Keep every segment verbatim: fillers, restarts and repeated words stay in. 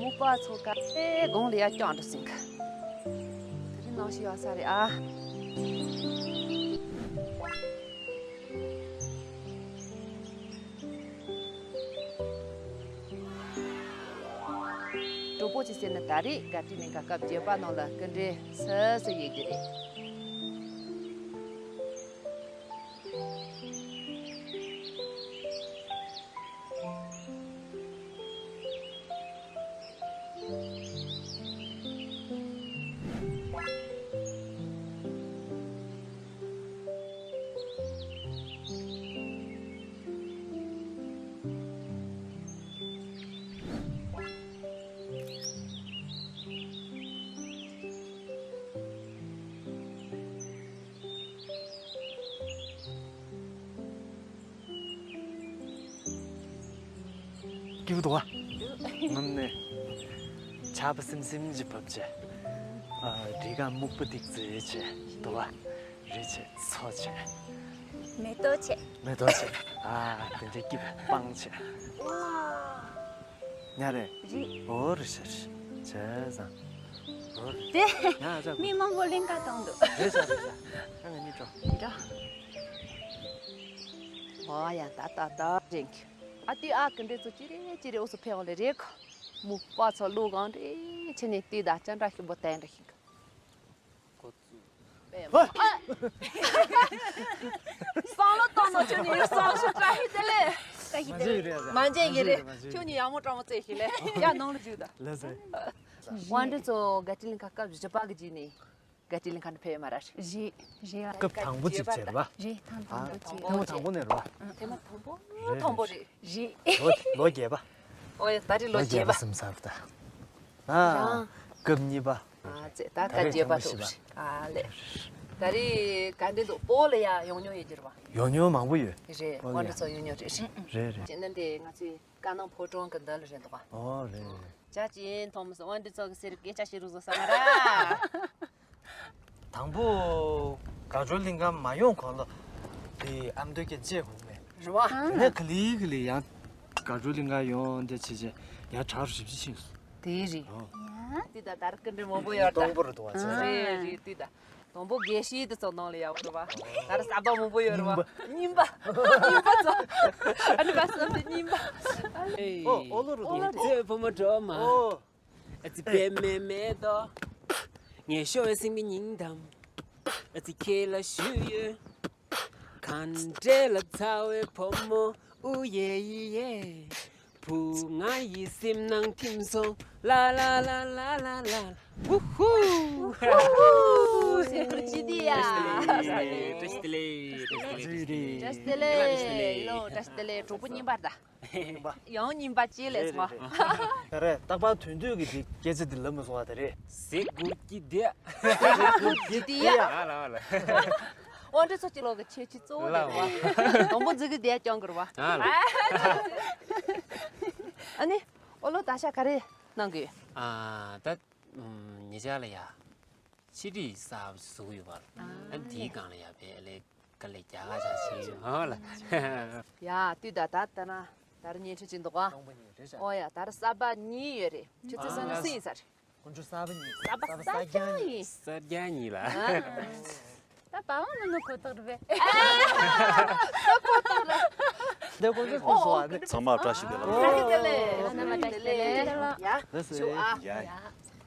མུ་པ་ཚོ་ག་ཚེ་དགོང་ལ་ཡ་སྐྱོང་འགྲོ་ཟིན་གི། དེ་རིང་ནང་ཞིག་ཡོད་ས་རེད་ཨ། གྲོགས་པོ་ཅི་ཟེར་ན་ད་རེས་ག་ཏི་ནས་ག་སྐབས་བརྗོད་པ་ནང་ལ་སྐུ་འདྲེ་སུ་སུ་ཡོད་ཀྱི་རེད། སྐྱིད་པོ་འདུག་ག་ངམ་ནས་ཆར་པ་སིམ་སིམ་ཅིག་བབས་བྱས། ཨ། འདྲེ་སྒང་སྨུག་པ་ཏིག་ཙེ་བྱས་འདུག་ག་རེད་བྱས་ཚོ་བྱས། མེ་ཏོག་བྱས། མེ་ཏོག་བྱས། ཨ། དེ་འདྲའི་སྐྱིད་པོ་སྤང་བྱས། ཉ་རེད། རེད། འོ་རེད་ཤག་བྱས་ཙང་། འོ་རེད། དེ་ཡ་ཅག་མི་མང་པོ་གླིང་ཁ་གཏོང་འདུག་རེད་ཤག་རེད་ཤག་ཨ་ང་གཉིས་འགྲོ། འགྲོ། འོ་ཡ་ད་ད་ད་རེད། ཨ་ཏི་ཨ་ཀི་འདྲེ་ཚོ་ཅི་རེད་ཅི་རེད་འུ་སུ་ཕེ་འོ་ལེ་རེད་ཁོ། མུ་པ་ཚོ་ལུ་གང་རེད་ཆེ་ནས་ཏི་ད་ཅན་འདྲ་ཤི་བོ་ཏན་འདྲ་ཤི་གི། ཁོ་ཚོ། བསམ་བློ་གཏོང་ནོ་ཁྱོད་ནི་བསམ་བློ་བཀྲ་ཤིས་བདེ་ལེགས། བཀྲ་ཤིས་བདེ་ལེགས། མ་འཇལ་གི་རེད། མ་འཇལ་གི་རེད། ཁྱོད་ནི་ཡག་མོ་སྤྲང་མོ་རྩེ་ཤིག་ལེ། ཡ་ནང་ལ་བཞུགས་ད། ལགས་སེ། དབང་འདུས་ཚོ་དགའ་སྤྲོ་གླིང་ཁ་སྐབས་བཞི་པ་གི་རྗེས་ནས་དགའ་སྤྲོ་གླིང་ཁ་ནས་ཕེབས་ཡོད་མ་རེད། རེད་རེད། སྐབས་དང་པོ་གཅིག་བྱས་རེད་པ། རེད་ཐེངས་ཨ། དང་པོ་གཅིག་ཐེངས་མ་དང་པོ་ནས་རེད་པ། ཐེངས་མ་དང་པོ་རེད་དང་པོ་རེད། རེད། ལོ་ལོ་བརྒྱད་པ། ཨོ་ཡ་ད་རེས་ལོ་ལོ་བརྒྱད་པ། བརྒྱད་པ་ཟིན་ཚར་ད། ཨ། རང་། སྐབས་གཉིས་པ། ཨ་ཙེ་ད་ད་སྐབས་རེས་བརྒྱད་པ་ཐེངས་མ་ཐུག་བཞི་པ། ཨ་ལེ། ད་རེས་ག་འདྲ་འདུག་སྤོ་ལོ་ཡ་ཡོང་མྱོང་ཡོད་ཀྱི་རེད་པ། ཡོང་མྱོང་མང་པོ་ཡོད། རེད་དབང་འདུས་ཚོ་ཡོང་མྱོང་རེད། རེད་རེད། བྱས་ན་འདི་ང་ཚོའི་ཀ་ནང་ཕོ་བྲང་གི་འདི་ལ་རེད་འདུག་ག་ཨོ་རེད་རེད། ཅག་ཅིན་ཐོམ་སི་དབང་འདུས་ཚོ་གི་སེར་སྐད་ཆ་བཤད་རུ་བཟོ་ས་མ་ར། དང་པོ་དགའ་སྤྲོ་གླིང་ཁ་མ་ཡོང་གོང་ལ་དེ་ཨ་མདོའི་སྐད་ཆ་བཤད་གོ་མེད། རེད་བ། དེ་ནས་ག་ལེ་ག་ལེ་ཡང་དགའ་སྤྲོ་གླིང་ཁ་ཡོང་འདི་བྱས་བྱས་ཡང་དྲག་རུ་ཞིབ་ཞིབ་ཕྱིན་སོང་། དེ་རེད། ཨོ། ཡང་། དེ་ད་ལྟར་སྐུ་མགྲོན་མང་པོ་ཡོད་ད། དང་པོ་རེད་འདུག་བ་ཚེ། རེད་རེད་དེ་ད། དང་པོ་དགེ་བཤེས་དེ་ཚོ་ནང་ལ་ཡག་པོ་རེད་བ། ད་ར་གསར་པ་མང་པོ་ཡོད་རེད་བ། རྙིང་པ། རྙིང་པ་ཚོ། ཨ་ནི་བ་སོང་དེ་རྙིང་པ། ཨོ་ཨོ་ལོ་རུ་དུ། ཚེ་བུ་མོ་སྒྲོལ་མ། ཨོ། ཨ་ཙི་པད་མའི་མེ་ཏོག་ངས་ཤོར་བའི་སེམས་ཀྱི་སྙིང་གཏམ། ཨ་ཙི་ཁྱེད་ལ་ཞུས་ཡོད། ག་འདྲ་ལ་ཚ་བའི་བུ་མོ་ཨུ་ཡེ་ཡི་ཡེ། བུ་ང་ཡི་སེམས་ནང་ཐིམ་སོང་ལ་ལ་ལ། ཝུ་ཧུ། ཧུ་ཧུ། སེམས་ཁུར་ཅི་དེ་ཡ། བཀྲ་ཤིས་བདེ་ལེགས། བཀྲ་ཤིས་བདེ་ལེགས། བཀྲ་ཤིས་བདེ་ལེགས། བཀྲ་ཤིས་བདེ་ལེགས། ལོ་བཀྲ་ཤིས་བདེ་ལེགས། གྲོགས་པོ་རྙིང་པ་རེད་ད། ཡང་རྙིང་པ་ཅི་ལས་སོང་། རེད་རེད། ད་རེད་རྟག་པར་དོན་དུས་ཀྱི་དེ་སྐད་ཆ་དེ་ལབ་མི་སོང་བ་དེ་རེད། ཟེ་གུར་གྱི་དེ། ཟེ་གུར་གྱི་དེ་ཡ། ཨ་ལ་ཨ་ལ། དབང་འདུས་ཚོ་སྤྱི་ལོ་གི་ཁྱད་ཆོས་གཙོ་བོ་དེ་རེད་བ། དང་པོ་འཛི་གི་དེ་ཡ་སྐྱོང་གི་རེད་བ། ཨ་ལ། ཨ་ནི་ཨོ་ལོ་ད་ཤ་ག་རེ་གནང་གི་ཡོད། ཨ་ད་ཉེ་ཆར་ལ་ཡ། ཆེད་སྒྲིག་གསར་པ་ཞིག་བཟོ་གི་ཡོད་པ། ཨ་ཨ་དེའི་སྒང་ལ་ཡ་བས་ལས་ཀ་ལས་རྒྱ་གར་ཆ་ཆེ་ཡོད་ཧ་ལ། ཡ་དུས་ད་ད་ལྟ་ན་ད་རུ་བརྙན་འཕྲིན་ཅིག་འདུག་ག་དང་པོ་གཉིས་རེད་ཤག་ཨོ་ཡ་ད་རུ་གསར་པ་གཉིས་ཡོད་རེད། ཁྱོད་ཚོ་སོང་ན་སུ་ཡིན་ས་རེད། དཀོན་མཆོག་གསར་པ་གཉིས། གསར་པ་གསར་རྐྱང་ཡིན། གསར་རྐྱང་གཉིས་ལ། ད་པ་ཝང་ནུ་ནུ་གོ་ཐག་རེད་པས། ད་གོ་ཐག་རེད། འདི་དཀོན་མཆོག་ཁོང་སོང་བ་འདི། ཚང་མ་བཀྲ་ཤིས་བདེ་ལེགས། བཀྲ་ཤིས་བདེ་ལེགས། རྣམ་པ་བཀྲ་ཤིས་བདེ་ལེགས། ཡ། ལགས་སོ། ཞུ་ཨ། ཡ་ཡ།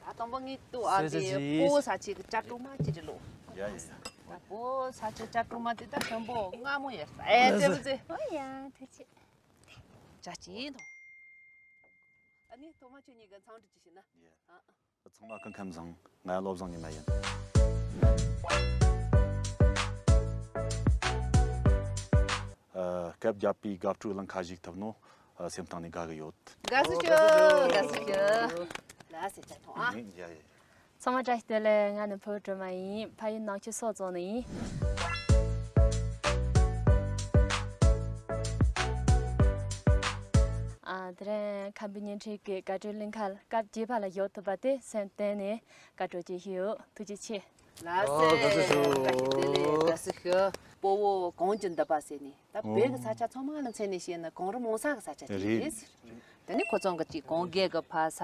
ད་དང་པོ་ངས་ཏུ་ཨ་སོ་དེ་ཅི། སྤོ་བོ་ས་ཆེ་གི་ཅ་ཀྲུ་མ་ཅི་རེད་ལོ། ཡ་ཡ་ཡ། ད་སྤོ་བོ་ས་ཆེ་ཅ་ཀྲུ་མ་དེ་ད་ཞོན་པོ་སྔ་མོ་ཡོད་ས་ཨེ་ལགས་སོ། ཏེ་བུ་ཙེ། ཨོ་ཡ་ཐུགས་རྗེ་ཆེ། ཅ་ཅི་ཡིན་དང་། ཨ་ནི་ཐོག་མ་ཁྱོད་གཉིས་ཀ་འཚམས་འདྲི་ཅིག་ཞུས་ན། ཡ། ཨ་ཨ། ཚང་མ་སྐུ་ཁམས་བཟང་། ང་བློ་བཟང་ཉི་མ་ཡིན། ཨ། སྐབས་བརྒྱ་པའི་དགའ་སྤྲོའི་གླིང་ཁ་ཞུགས་ཐུབ་ནོ། ཨ། སེམས་གཏིང་ནས་དགའ་གི་ཡོད། དགའ་བསུ་ཞུ། དགའ་བསུ་ཞུ། ལགས་སེ་ཅ་ཐོང་ཨ། ཡ་ཡ། ཚང་མ་བཀྲ་ཤིས་བདེ་ལེགས། ང་ནི་ཕུ་བོ་སྒྲོལ་མ་ཡིན། ཕ་ཡུལ་ནག་ཆུ་སོག་རྫོང་ནས་ཡིན། ཨ། དེ་རིང་ཁམས་པའི་བརྙན་འཕྲིན་གྱི་དགའ་སྤྲོའི་གླིང་ཁ་སྐབས་བརྒྱད་པ་ལ་ཡོང་ཐུབ་པ་དེ་སེམས་གཏིང་ནས་དགའ་སྤྲོ་སྐྱེས་ཡོད། ཐུགས་རྗེ་ཆེ། ལགས་སོ། ཨོ། དགའ་བསུ་ཞུ། དགའ་བསུ་དགའ་བསུ་ཞུ། སྤོ་བོ་གངས་ཀྱི་མདུད་པ་ཟེར་ནས། ད་བོད་ཀྱི་ས་ཆ་ཚང་མ་ལ་མཚོན་ནས་བཤད་ན་གངས་རི་མོ་ས་གི་ས་ཆ་ཅིག་རེད། རེད། དེ་ནི་ཁོ་ཚང་གི་ཅིག་གངས་རྒན་གི་ཕ་ས།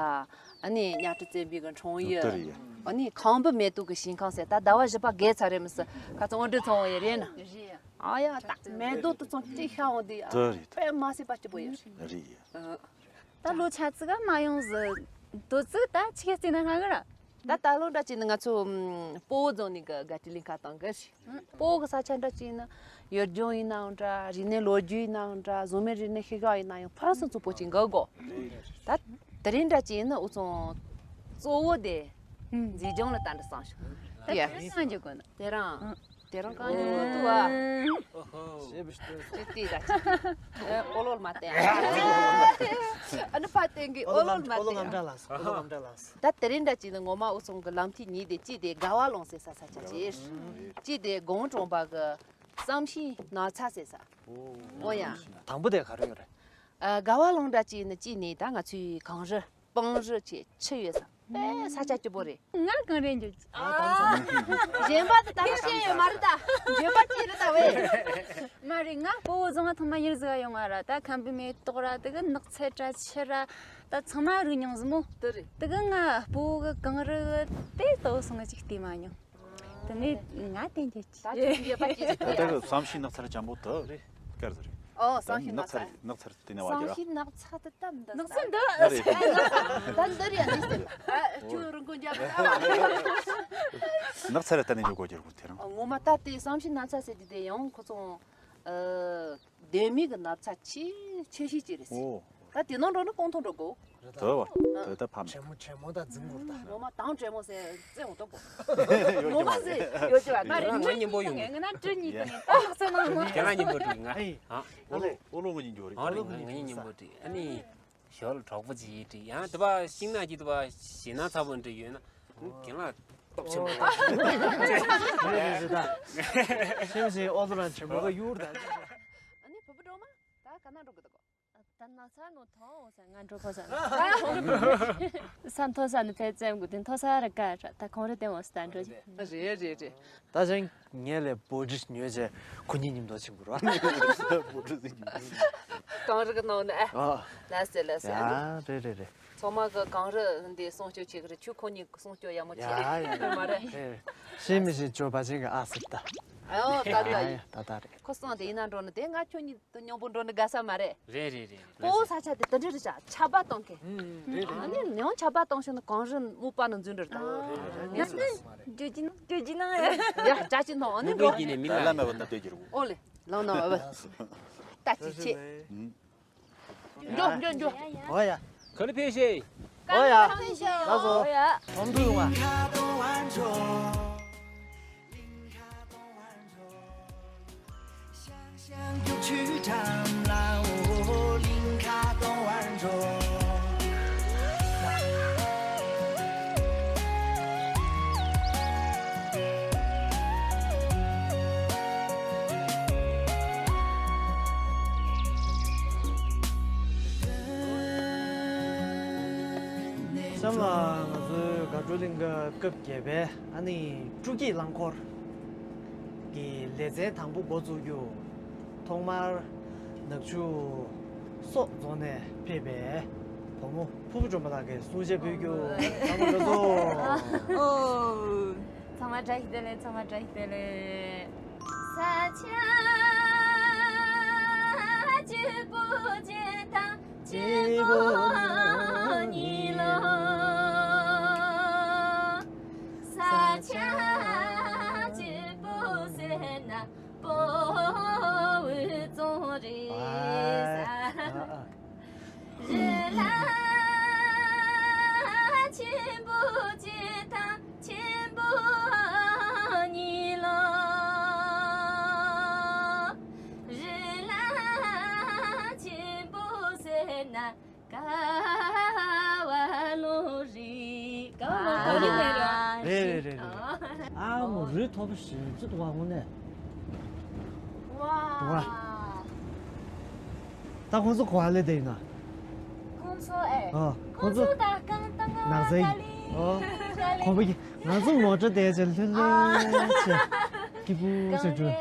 ཨ་ནི་གཉའ་ཁྲི་བཙན་པོའི་གི་འཁྲུངས་ཡུལ། དེ་རེད་ཡ། ཨ་ནི་ཁང་བུ་མེ་ཏོག་གི་ཞིང་ཁམས་ཟེར། ད་ཟླ་བ་བཞི་པ་བརྒལ་ཚར་རེད་མི་སྲིད། ཁ་ཚང་འོ་འདྲ་ཚང་བ་ཡི་རེད་ན། རེད་ཡ། ཨ་ཡ། ད་མེ་ཏོག་དེ་ཚང་ཅིག་ཤར་འོང་དུས། དེ་རེད། དཔེ་མ་སྲིད་པ་སྐྱིད་པོ་ཡོད། རེད་ཡ། ཨ། ད་ལོ་ཆ་ཙིག་ག་མ་ཡོང་ཟི། དོ་ཙིག་ད་ཆི་གེ་རྩིས་ན་ཧ་གི་ར། ད་ད་ལོ་འདྲ་ཅིག་ནི་ང་ཚོ་ཨམ་སྤོ་བོ་རྫོང་ནས་གི་དགའ་སྤྲོ་གླིང་ཁ་བཏང་གི་རེད། སྤོ་བོ་གི་ས་ཆ་འདྲ་ཅིག་ནི་ཡུལ་ལྗོངས་ཡིན་ནའང་འདྲ། རིག་གནས་ལོ་རྒྱུས་ཡིན་ནའང་འདྲ། བཟང་མིན་རིག་གནས་ཤེས་བྱ་ཡིན་ན་ཡང་ཕུན་སུམ་ཚོགས་པོ་ཅིག་འགག་གོ། ད་དེ་རིང་འདྲ་ཅིག་ནི་འུ་ཚང་གཙོ་བོ་དེ་ཨམ་མཛེས་ལྗོངས་ལ་ད་འདྲ་བསམ་བྱུང་། ད་ཡ། དེ་རིང་གང་འཇོག་གོ་ན། དེ་རིང་། ཨ། དེ་རིང་གང་འཇོག་གོ་ཐུབ་བ། ཨོ་ཧོ། ཞེས་པའི་སྟོན། ཅི་སྟེ་ད་ཅི། ཨོ་ལོལ་མ་བསྟན། ཨ་ནི་ཕ་བསྟན་གི་ཨོ་ལོལ་མ་བསྟན། ཨོ་ལོ་ངམ་འདྲ་ལགས། ཨོ་ལོ་ངམ་འདྲ་ལགས། ད་དེ་རིང་འདྲ་ཅིག་ནི་ངོ་མ་འུ་ཚང་གི་ལམ་ཐིག་གཉིས་དེ། གཅིག་དེ་དགའ་བ་ལུང་ཟེར་ས་ས་ཆ་ཅིག། གཅིག་དེ་གངས་གྲོང་པ་གི་བསམ་ཤིང་ནགས་ཚལ་ཟེར་ས། ཨོ་ཡ། དང་པོ་དེ་ག་རེ་ཡོད་རེད། ཨ། དགའ་བ་ལུང་འདྲ་ཅིག་ནི་གཅིག་ནི་ད་ང་ཚོའི་གངས་རི་སྤང་རི་བཅས་ཆུ་ཡོད་ས། དཔེ་ས་ཆ་སྐྱིད་པོ་རེད། ང་གངས་རི་འགྱོ། ཨ། གཞན་པ་དེ་ད་ཤེས་ཡོད་མ་རེད་ད། འགྱོད་པ་ཅི་རེད་ད་ཝེ། མ་རེད། ང་སྤོ་བོ་རྫོང་ང་ཐེངས་མ་ཡིན་ཟིག་ག་ཡོང་བ་ར། ད་ཁམ་བུའི་མེ་ཏོག་ར། དེ་གི་ནགས་ཚལ་ར་ཆུ་ར། ད་ཚང་མ་རིག་མྱོང་ཟིག་མོ། དེ་རེད། དེ་གི་ང་སྤོ་བོ་གི་གངས་རི་གི་དེ་ལྟ་བུ་སོང་ངི་ཅིག་བལྟས་མ་མྱོང་། དེ་ནས་ང་དེ་འགྱོ་ཅི། ད་ཁྱོད་འགྱོད་པ་ཅི་ཟིག་ད་ལྟ་གི་བསམ་ཤིང་ནགས་ཚལ་འཇམ་པོ་དེ་རེད། དཀར་ཟེར་རེད། ཨོ། བསམ་ཤིང་ནགས་ཚལ། ནགས་ཚལ་དེ་ནས་བ་བསམ་རྒྱ་ཤིང་ནགས་ཚལ་དེ་ད་འདི་ནགས་ཚལ་འདི། ཨ་རེད། ད་འདི་རེད། ཨ་འདི་ཟེར། ཨ་ཁྱོད་རང་གོ་འཇམ་པོ་ད་བ། ནགས་ཚལ་ལ་ད་ནས་འཇོག་གོ་རྒྱུ་རེད་དེ་རང་། ངོ་མ་ད་དེ་བསམ་ཤིང་ནགས་ཚལ་ཟེར་དུས་དེ་ཡང་ཁོ་ཚོ། ཨ། ལྡེ་མིག་གི་ནགས་ཚལ་ཆེས་ཆེ་ཤོས་ཅིག་རེད་ཟེར། ཨོ། ད་དེ་ནང་འགྲོ་ན་སྤང་ཐང་འགྲོ་དགོས། དེ་བ། དེ་ད་ཕམ། དྲེད་མོང་དྲེད་མོང་ད་འཛིང་དགོས་ད། ངོ་མ་དང་དྲེད་མོང་ཟེར་རྩེ་འོང་ཐོག་གོ། ངོ་མ་ཟེར་ཡོད་ཀྱི་བ། ད་རེད། ང་གཉིས་པོ་ཡོང་གི། ང་ན་དྲི་གཉིས་དེ་ནས་ད་ལག་ས་ནང་ངོ་། ཁྱེད་རང་གཉིས་པོ་དྲི། ང་ཨ། ཨོ་ལོ། ཨོ་ལོ་ངོ་གཉིས་འགྱོ་རེད། ཨ་རེད། ང་གཉིས་གཉིས་པོ་དྲི། ཨ་ནི་ཞོལ་གྲོགས་པོ་ཅིག་དྲི། ཡང་དེ་བ་ཤིང་ནགས་ཀྱི་དེ་བ་ཞེ་ན་ཚ་པོ་འདྲ་ཡོད་ན། ཁྱེད་རང་སྟོབས་ཆེན་པོ། རེད་རེད་རེད་ད། ཤིང་ཤིང་ཨོ་ལོ་རང་ཆེན་པོ་ག་ཡུར་ད། ཨ་ནི་བུ་བུ་སྒྲོལ་མ་ད་ག་ན་འགྲོ་གི་འདུག་གོ། ད་ནགས་ཚལ་ནང་ཐོན་འོང་ཟེར། ང་འགྲོ་ཁོ་ཟེར། ས་མཐོ་ས་ནས་ཕེབས་ཙམ་གི་དེ་མཐོ་ས་ར་ཀ་ད་གངས་རི་སྟེང་འོང་ཟེར་ད་འགྲོ་གི། རེད་རེད་རེད། ད་ཅང་ངས་ལས་བོ་ཌི་ཉོས་རྗེས་ཁོ་གཉིས་མཉམ་དུ་ཕྱིན་དགོས་ར། བོ་ཌི་ཟིན་གྱི། གངས་རི་གི་ནང་ནས་ཨ། ཨ། ལགས་སེ་ལགས་སེ། ཡ་རེད་རེད་རེད། ཚང་མ་གི་གངས་རི་འདི་སྲུང་སྐྱོབ་བྱེད་གི་རེད། ཁྱོད་ཁོ་གཉིས་སྲུང་སྐྱོབ་ཡག་མོ་བྱེད། ཡ་ཡ་མ་རེད། རེད་རེད། ཤེས་མི་ཤེས་ཅོ་པ་ཅན་གི་ཨ་སི་ད། ཨོ་ད་ད་ཡ་ཡ་ད་ད་རེད། ཁོ་སང་དེ་ཡིན་ན་འགྲོ་ནི་དེ། ང་ཁྱོད་གཉིས་དང་མཉམ་པོ་འགྲོ་ནི་དགའ་ས་མ་རེད། རེད་རེད་རེད། སྤོ་བོ་ས་ཆ་དེ་དེ་འདྲ་རེད་ཤག་ཆར་པ་གཏོང་མཁན། ཨུམ་རེད་རེད། ཨ་ནི་ཡང་ཆར་པ་གཏོང་ཤོག་ན་གངས་རི་སྨུག་པ་ནང་འཛུལ་འགྲོ་རེད་ད། ཨོ་རེད་རེད། ང་ཚོ་འགྲོ་རྒྱུ་ན་འགྲོ་རྒྱུ་ན། ཡ་ཅག་ཅི་ནོ། ཨ་ནི་འགྲོ། ཡིན་ནས་མི་ལ་ལ་མེད་པ་ད་ལྟོས་ཀྱི་རེད། ཨོ་ལེ། ལང་ནོ་ཨ་བ། ད་ཅི་ཆེ། འགྲོ་འགྲོ་འགྲོ། ཨོ་ཡ། ག་ལེ་ཕེབས་ཤེས། ཨོ་ཡ། ལགས་སོ། ཨོ་ཡ། ཁྲོམ་ཐུག་ཡོང་བ། གཤམ་ལ་ང་ཚོའི་དགའ་སྤྲོ་གླིང་ག་སྐབས་བརྒྱད་པའི་ཨ་ནི་སྤྲོ་སྐྱིད་རླངས་འཁོར་གྱི་ལེ་ཚན་དང་པོ་འགོ་བཙུགས་རྒྱུ། ཐོག་མར་ནག་ཆུ་སོག་རྫོང་ནས་ཕེབས་པའི་བུ་མོ་ཕུར་བུ་སྒྲོལ་མ་ལགས་ཀྱིས་གསུང་བཤད་ཕུལ་རྒྱུ། ཚང་མ་འགྲོ་སོང་། ཨོ། ཚང་མ་བཀྲ་ཤིས་བདེ་ལེགས། ཚང་མ་བཀྲ་ཤིས་བདེ་ལེགས། ས་ཆ་གཅིག་པུ་གཅིག་དང་གཅིག་པུ་གཉིས་ལོ། ས་ཆ་གཅིག་པུ་ཟེར་ན། སྤོ་བོ་རྫོང་རེད་ས། རི་ལ་ཆེན་པོ་གཅིག་དང་ཆེན་པོ་གཉིས་ལོ། རི་ལ་ཆེན་པོ་ཟེར་ན། ཀ་བ་ལུང་རེད། ཀ་བ་ལུང་གོ་རིག་མེད་ར། རེད་རེད་རེད་རེད། ཨ་མོ་རི་མཐོ་པོ་ཞིག་ཅིག་འདུག་བ་དངོས་གནས། ཝ། འདུག་བ། ད་ཁོང་ཚོ་ག་པར་སླེབས་བསྡད་ཡོད་ན། ཁོང་ཚོ་ཨེ། ཨ། ཁོང་ཚོ་ད་རྐང་ཐང་ནགས་ཚལ། ཨ། ཁོང་པོ་ཡི། ང་ཚོ་མོ་ཊ་དེ་ཚོ་ལྷོད་ལྷོད་བྱས། སྐྱིད་པོ་བྱས་འགྲོ།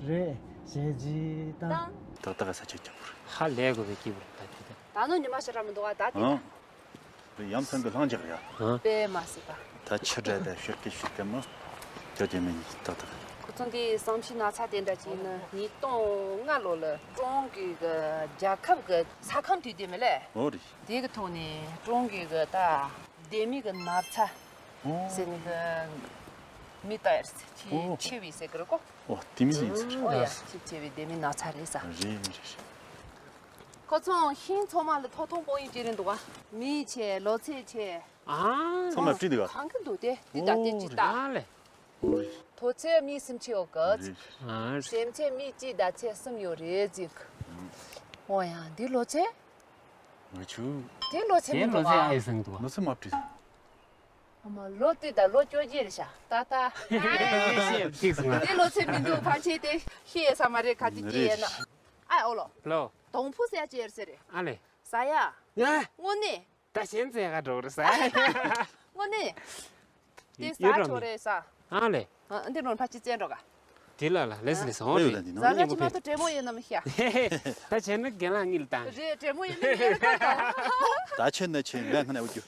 རེད། ཞལ་གྱིས་བཏང་། ཏག་ཏག་ས་ཆ་རྒྱབ་པོ་རེད། ཧ་ལས་དགོས་པའི་སྐྱིད་པོ་རེད་ད་དེ། ད་ནི་ཉི་མ་ཞེ་དྲག་མི་འདུག་ཨ། ད་དེ། ཨང་། ཡ་མཚན་གྱི་ལྷང་རྒྱག་རེད་ཨ། དཔེ་མ་སྲིད་པ། ད་ཆུ་འདྲ་ད་ཤོར་གི་ཤོར་གི་མོ། དེ་དེ་མིན་ཏག་ཏག་ཁོ་ཚོ་འདི་བསམ་ཤེས་ན་ཚ་དེ་འདྲ་ཅིག་ནི་ཉིས་སྟོང་ལྔ་ལོ་ལ་ཀྲུང་གི་གི་རྒྱལ་ཁབ་གི་ས་ཁང་དུས་དེ་མི་ལས། འོ་རེད། དེ་གི་ཐོག་ནས་ཀྲུང་གི་གི་ད་ལྡེ་མིག་གི་ན་ཚ་ཟེར་ནི་གི་མི་ད་ཡར་ཆེ་ཆེ་བའི་ཟེར་གི་རེད་གོ། ཨོ་དེ་མི་ཡིན་ཟེར། ཨོ་ཡ་ཆེ་ཆེ་བའི་ལྡེ་མིག་ན་ཚ་རེད་ས། རེད་རེད་རེད། ཁོ་ཚོ་ཤིང་ཚོ་མ་ལ་ཐོག་ཐོག་པོ་ཡིན་ཅི་རེད་འདུག་ག་མི་ཆེ་ལོ་ཚད་ཆེ། ཨ། ཚང་མ་བྲིས་འདུག་ག་གང་གི་འདུག་དེ་འདི་ད་དེ་ཅི་ད། ཨ་ལེ། ཐོ་ཚད་མི་སེམས་ཆེ་འོ་ག་ཨ། སེམས་ཆེ་མི་གཅིག་ད་ཚད་གསུམ་ཡོད་རེད་ཅིག་ཨོ་ཡ་འདི་ལོ་ཚད། ང་ཆུ། དེ་ལོ་ཚད་མི་དེ་ལོ་འདུག་ཚད་ཨ་ཨེ་སང་འདུག་ལོ་ཚད་མ་བྲིས། ཨ་མ་ལོ་དེ་ད་ལོ་བཅོ་བརྒྱད་རེད་ཤག་ད་ད། ཨེ་ཤེས་ཐིག་སོང་ང་། དེ་ལོ་ཚད་མི་འདུག་ཕལ་ཆེར་དེ་ཤེས་ས་མ་རེད་ག་དེ་སྐྱེས་ཡས་ན། ཨ་ཨོ་ལོ། ལོ། དོང་ཕུ་ཟེར་ཡ་ཅི་ཡོད་ཟེར་རེད། ཨ་ལེ། ཟ་ཡ། ཡ། དངོས་གནས། ད་གཞན་ཚེ་ག་འགྲོ་རེད་ས། དངོས་གནས། དེ་ཟ་ཡོད་ཆོག་རེད་ས། ཨ་ལེ། ཨ་འདི་རོན་ཕ་ཅི་བཙན་འགྲོ་ག་དེ་ལ་ལ་ལེས་ལེས་འོ་ཨེ་ཡོད་རེད། ད་འདི་ཟ་ནོ་ག་ཅི་མ་གཏོགས་བྲེ་མོ་ཡོད་ནམ་ཤ། ད་བྱས་ན་རྒན་ལགས་གཉིད་ལ་བཏང་། རེད་བྲེ་མོ་ཡོད་ནི་ཡོད་ད། ད་ཆེ་ན་ཆེ་ངས་ཁ་ནས་འུ་རྒྱུ།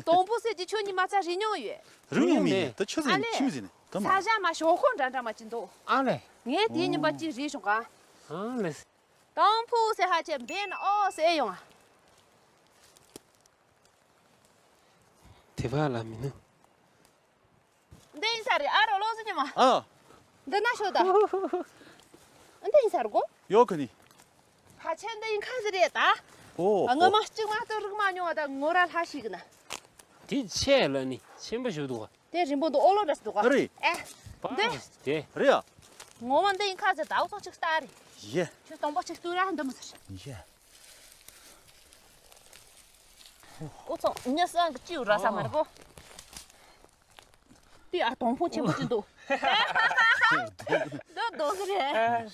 དོང་པོ་ཟེར་གྱི་ཁྱོད་གཉིས་མ་ཚ་རི་ཉུང་ཡོད། རི་ཉུང་མི་ཡིན་ད་ཆུ་ཟིན་ཨ་ལེ། ཆི་མི་ཟིན་ད་མ། ས་ཞ་མ་ཞོག་ཁོ་འདྲ་འདྲ་མ་ཅི་འདུག་ཨ་ལེ། ངས་དེའི་ཉིན་པ་ཅི་རི་བྱུང་ག་ཨ་ལེ། དང་ཕུ་ཟེར་ཧ་ཆེ་འབེན་ཨོ་ཟེར་ཡོང་ཨ། དེ་བ་ལ་མི་ནུ། འདི་ཡིན་ས་རེད་ཨ་རོ་ལོ་ཟི་ཉི་མ། ཨ། འདི་ན་ཤོད་ད། འདི་ཡིན་ས་རེད་གོ། ཡོ་ཁ་ནི། ཧ་ཆེ་འདི་ཡིན་ཁ་ཟི་རེད་ད། ཨོ། ང་མ་གཅིག་མ་གཏོགས་རིག་མ་མྱོང་བ་ད་ངོ་ར་ལྷ་ཞིག་ན། དེ་ཆེ་ལ་ནི་ཆེན་པོ་ཞིག་འདུག་ག་དེ་རིང་པོ་འདུག་ཨོ་ལོ་འདྲ་ཞིག་འདུག་ག་ཨ་རེད། ཨེ། འདི། དེ། རེད་ཡ། ངོ་མ་འདི་ཡིན་ཁ་ཟི་ད་འུ་ཚོ་གཅིག་ལྟ་རེད། ཡེ། ཁྱོད་སྟོང་པ་གཅིག་ལྟོས་ར་འདི་མི་ཟེར། ཡེ། འུ་ཚོ་མྱི་སང་གི་ཅིའུ་ར་ས་མ་རེད་གོ། དེ་ཨ་དོང་ཕུ་ཆེན་པོ་ཅིག་འདུག་འདི་རྡོ་གི་རེད།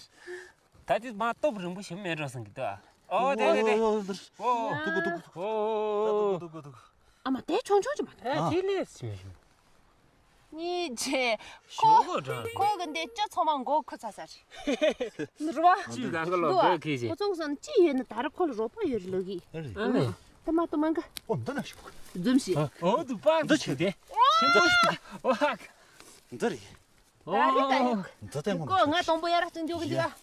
ད་དེ་མ་སྟོབས་རིང་པོ་ཞིག་མེད་འགྲོ་སང་གི་འདུག་ཨ། ཨོ་དེ་དེ་དེ། ཨོ། ཏུ་ཀུ་ཏུ་ཀུ་ཏུ། ཨོ། ཏུ་ཀུ་ཏུ་ཀུ་ཏུ། ཨ་མ་དེ་ཆུང་ཆུང་ཅིག་མ་གཏོགས། ཨ་དེ་ལས་ཞིམ་ཞིམ། གཉིས་བྱས། ཞོག་གོ་འདྲ། ཁོ་གི་འདི་ཅི་ཚང་མ་མགོ་ཁུ་ཚ་ཚ་རེད། འདི་རུ་བ། ཅི་ད་ག་ལོ་འདུག་བོད་ཁེ་ཅེ། ཁོ་ཚོ་སོང་ཅི་ཡོད་ན་ད་རུ་ཁོ་ལ་རོགས་པ་ཡོད་རེད་ལོ་གི་ཨ་ལེ། ད་མ་ཏོ་མང་ག་ཨོ་འདི་ན་ཞོག་འཛུམ་ཞིག་ཨོ་དུ་པ་འདི་ཆུ་དེ། ཆེན་པོ་ཞིག་ཨོ་ཧ། འདི་རེད། ད་རེད་ད་ཡོད། འདི་ལྟད་མོ་ཁོ་ང་དང་པོ་ཡར་ར་བརྩི་འཇོག་གི་འདུག་ཨ།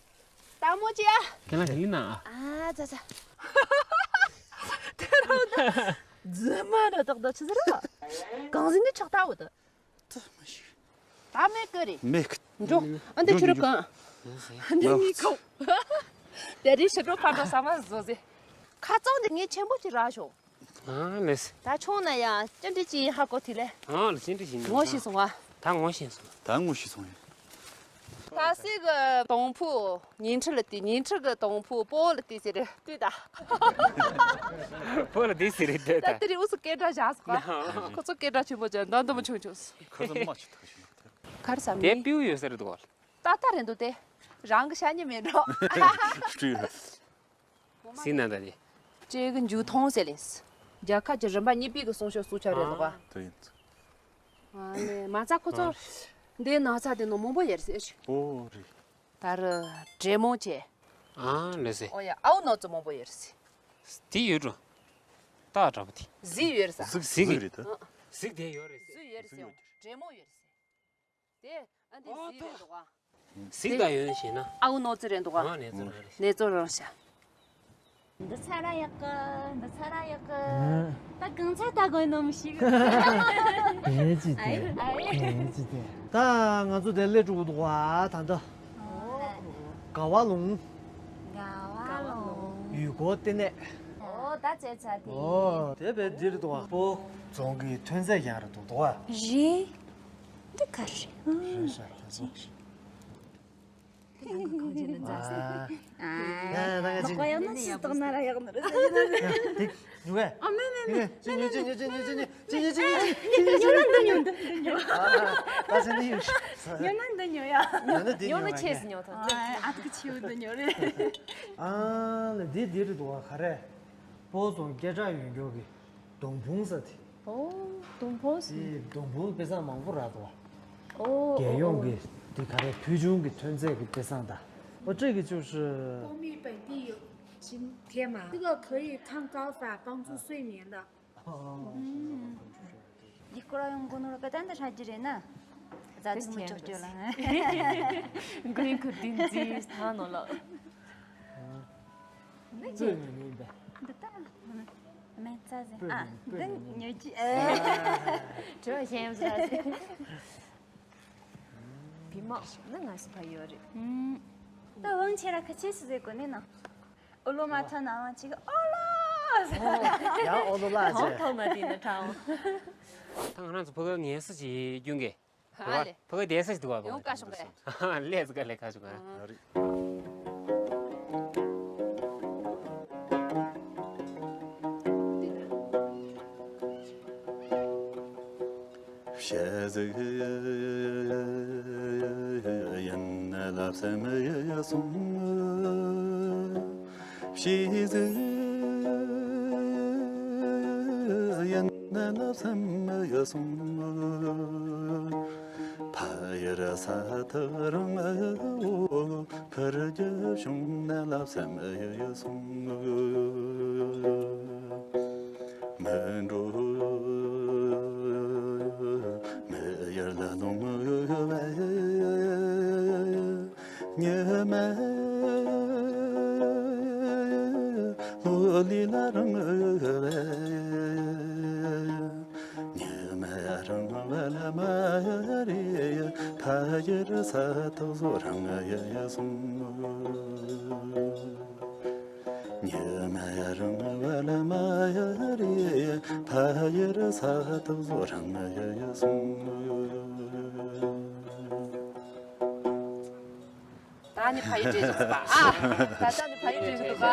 ལྟད་མོ་ཅི་ཨ། ཁྱེད་རང་གི་ཡིན་ན་ཨ། ཨ་ཙ་ཙ། དེ་རུ་ད། རྫུན་མ་ར་དག་ད་ཆི་ཟེར་ར། གང་ཟིན་ནི་ཆགས་ལྟ་བུ་ད། ད་མི་ཀི་རེད། མེད་གི། འགྲོ། ཨ་འདི་ཆུ་རུ་གང་། འདི་མི་ཁོ། དེ་རིང་ཕྱི་དྲོ་ཕར་འགྲོ་ས་མ་བཟོ་ཟེ། ཁ་རྩང་འདི་ངས་ཆེན་པོ་ཅིག་རག་ཤོག་ཨ་ལེས། ད་ཆུང་ན་ཡང་ཅི་འདྲ་ཅིག་ཡིན་ཧ་གོ་དེ་ལས། ཨ་ལེ་ཅི་འདྲ་ཅིག་ཡིན་ངོ་ཤེས་སོང་ཨ། ད་ངོ་ཤེས་སོང་། ད་ངོ་ཤེས་སོང་ཡིན། ད་སྲིད་གི་དོང་ཕུ་ཉིན་ཁྲི་ལ་དེ་ཉིན་ཁྲི་གི་དོང་ཕུ་སྤོ་ལ་དེ་ཟེར་རེད་ལྟོས་ད། སྤོ་ལ་དེ་ཟེར་རེད་ལྟོས་ད། ད་དེ་རིང་འུ་ཚོ་སྐད་གྲགས་བཞག་སོང་ཨ། ཁོ་ཚོ་སྐད་གྲགས་ཆེན་པོ་ཅན་ད་འདི་མོ་ཆུང་ཆུང་། ཁ་ཚ་མ་ཆུ་ཐག་ཞིག་ནོག་ད། གར་ས་དེ་མི་པིའུ་ཡོད་ས་རེད་འདུག་ག་ཏག་ཏག་རེད་འདུག་སྟེ། རང་གི་ཤ་ཉེ་མེད་འགྲོ། སྤྲུལ། སྲིད་ན་ད་དེ། ཅེ་གི་མཇུག་མཐོང་ཟེར་ལེན། རྒྱལ་ཁབ་ཀྱི་རིམ་པ་གཉིས་པའི་གི་གསུང་ཆོས་སུ་ཆ་རེད་འདུག་ག་དེ་ཡིན། ཨ་ནི་མ་རྩ་ཁོ་ཚོ། འདི་ན་ཚ་དེ་ནོ་མང་པོ་ཡོད་ཟེར། ཨོ་རེད། ད་རུ་བྲེ་མོང་བྱས། ཨ་ལེ་ཟེ། ཨོ་ཡ་ཨའུ་ནོ་ཙི་མང་པོ་ཡོད་ཟེར། དེ་ཡོད་འགྲོ། ཏག་འདྲ་པོ་དེ། གཟིག་ཡོད་ཟེར། གཟིག་གཟིག་རེད་ད། གཟིག་དེ་ཡོད་རེད་ཟེར། གཟིག་ཡོད་ཟེར་ཡོང་། བྲེ་མོང་ཡོད་ཟེར། དེ་ཨ་འདི་ཨོ་གཟིག་ད། རེད་འདུག་ག་གཟིག་ད་ཡོད་ནི་ཞེ་ན། ཨའུ་ནོ་ཙི་རེད་འདུག་ག་ཨ་ནེ་ཙི་རང་རེད། ནེ་ཙོ་རང་ཤ། འདི་ཚ་ར་ཡག་གི། འདི་ཚ་ར་ཡག་གི། ཨ། ད་གང་ཚ་ད་གོ་ནོམ་ཞིག་དེ་ཅི་དེ། ཨ་ཡེ། དེ་ཅི་དེ། ད་ང་ཚོ་དེ་སླེབས་འགྲོ་གི་འདུག་ག་ད་ལྟ། ཨོ། དགའ་བ་ལུང་། དགའ་བ་ལུང་། ཡུལ་སྐོར་ལྟེ་གནས། ཨོ་ད་ཚེ་ཚ་དེ། ཨོ་དེ་བས་འདི་རེད་འདུག་ག་སྤོ་རྫོང་གི་ཐོན་རྫས་ཀྱང་རེད་འདུག་ག་རེད། འདི་ག་རེད། རེད་ཤག་ད་སོང་། ཨ། ལག་པ་ཡག་ན་ཤི་སྟག་ན་ར་ཡག་ནི་རེད། དེ་ཉོ་གས། ཨ་མེ་མེ་མེ། ཉོ་ཉོ་ཉོ་ཉོ་ཉོ་ཉོ་ཉོ་ཉོ་ཉོ། ཉོ་ན་འདི་ཉོ་འདི་ཉོ། ཨ། ད་ཟེར་ནི་ཡོད། ཉོ་ན་འདི་ཉོ་ཡ། ཉོ་ན་འདི་ཉོ། ཉོ་ན་ཆེ་སི་ཉོ་ཐོ། ཨ་ཨ་ཏི་ཆེ་བོ་འདི་ཉོ་རེད། ཨ་ལ་འདི་འདི་རེད་འདུག་ག་ག་རེ། སྤོ་རྫོང་སྐད་གྲགས་ཡོད་མཁན་གྱི་སྡོང་ཕུང་ས་དེ། 哦，东坡是。 དེ་སྡོང་ཕུང་དཔེ་བཟང་མང་པོ་རག་འདུག་བ། 哦， རྒྱལ་ཡོངས་ཀྱི་དེ་ག་རེ་ཕུལ་བྱུང་གི་ཐོན་རྫས་ཀྱི་དཔེ་བཟང་དང་། 哦，这个就是 蜂蜜本地有。 今天嘛，这个可以抗高反，帮助睡眠的。 ཡིག་སྐོར་ཡོང་གོ་ནོ་ར་ག་ད་འདི་ཧྲ་རྒྱུ་རེད་ན། རྫ་ཆུ་མི་ཆོག་རྒྱུ་ལ། མགོན་ཁུར་དུས་འཛིན་ཐང་ནོ་ལ། འདི་ཅི། འདི་ད། མེ་ཙ་ཟེ། ཨ། འདི་ཉོ་རྒྱུ། ཨེ། དྲི་བ་གཞན་ཡང་ཟེར་ཟེ། བི་མ་ནི་ང་སི་ཕ་ཡོད་རེད། ད་འོང་ཆེ་ར་ཁ་ཆེ་སི་ཟེ་གོ་ནི་ན། ཨོ་ལོ་མ་ཐོན་ནའང་ཅིག་ཨོ་ལོ། ཡང་ཨོ་ལོ་ལ་ཐོང་ཅེ། ཐོང་མ་དེ་ནི་ཐང་། ད་ང་རང་ཚོ་ཕ་གི་ངལ་གསོ་ཅིག་རྒྱུན་གི། ཧ་ལེ། ཕ་གི་བསྡད་ས་ཞིག་འདུག་བ། ཡོང་ཀ་ཤོག་གི། ལས་ཀ་ལས་ཀ་ཞུ་ག། ཞེས་ཟིག་ཡིན་ལབ་སེམས་ཡོད་སོང་། ཞེས་ཟིག་ཡིན་ལབ་སེམས་ཡོད་སོང་། ཕ་ཡུལ་ས་ཐག་རིང་འོ། ཕར་རྒྱབ་བྱུང་ན་ལབ་སེམས་ཡོད་སོང་། མི་འགྲོ་མི་ཡར་ལ་ལོང་བས། ཉི་མ་ལོ་ལི་ལ་རིང་བས། ཉི་མ་རིང་བ་ལ་མ་རེད། ཕ་ཡུལ་ས་ཐག་བཟོ་རིང་ཡ་སོང་། ཉི་མ་རིང་བ་ལ་མ་རེད། ཕ་ཡུལ་ས་ཐག་བཟོ་རིང་ཡ་སོང་། ད་ནི་ཕ་ཡུལ་འདྲེས་འདུག་པ། ཨ། ད་ལྟ་ནི་ཕ་ཡུལ་འདྲེས་འདུག་པ།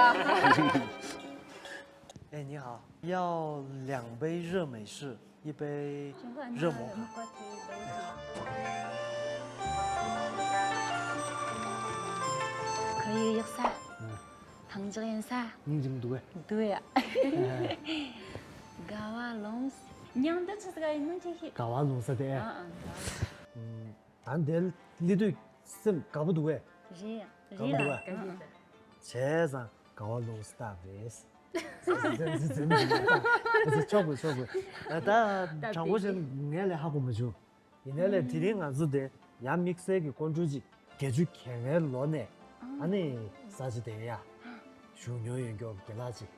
哎，你好，要两杯热美式，一杯热摩卡。可以ཡག་ས། ཐང་ཅིག་ཡིན་ས། སྙིང་རྗེ་མི་འདུག་གས། འདུག་ཡ། དགའ་བ་ལོངས། མྱང་འདི་ཆི་ཟིག་ཡིན་ནམ་ཅི་ཤེས། དགའ་བ་ལོངས་ས་དེ། ཨ་ཨ། ད་འདིར་སླེབས་དུས་སེམས་དགའ་པོ་འདུག་གས། རེད་ཡ། རེད་ལ། དགའ་པོ་འདུག་གས། བྱས་ཙང་དགའ་བ་ལོངས་ས་རེད། ཆོག་གི་ཆོག་གི། ད་དྲང་པོ་བཤད་ན་ངས་ལས་ཧ་གོ་མ་བྱུང་། ཡིན་ནའི་ལས་དེ་རིང་ང་ཚོ་དེ་ཡང་དམིགས་བསལ་གྱི་སྐུ་མགྲོན་ཅིག་བརྒྱད་ཅུ་གྱ་ལྔའི་ལོ་ནས་ཨ་ནི་ས་ཆ་དེ་ཡ་བཞུགས་མྱོང་ཡོད་མཁན་རྒན་ལགས་ཅིག་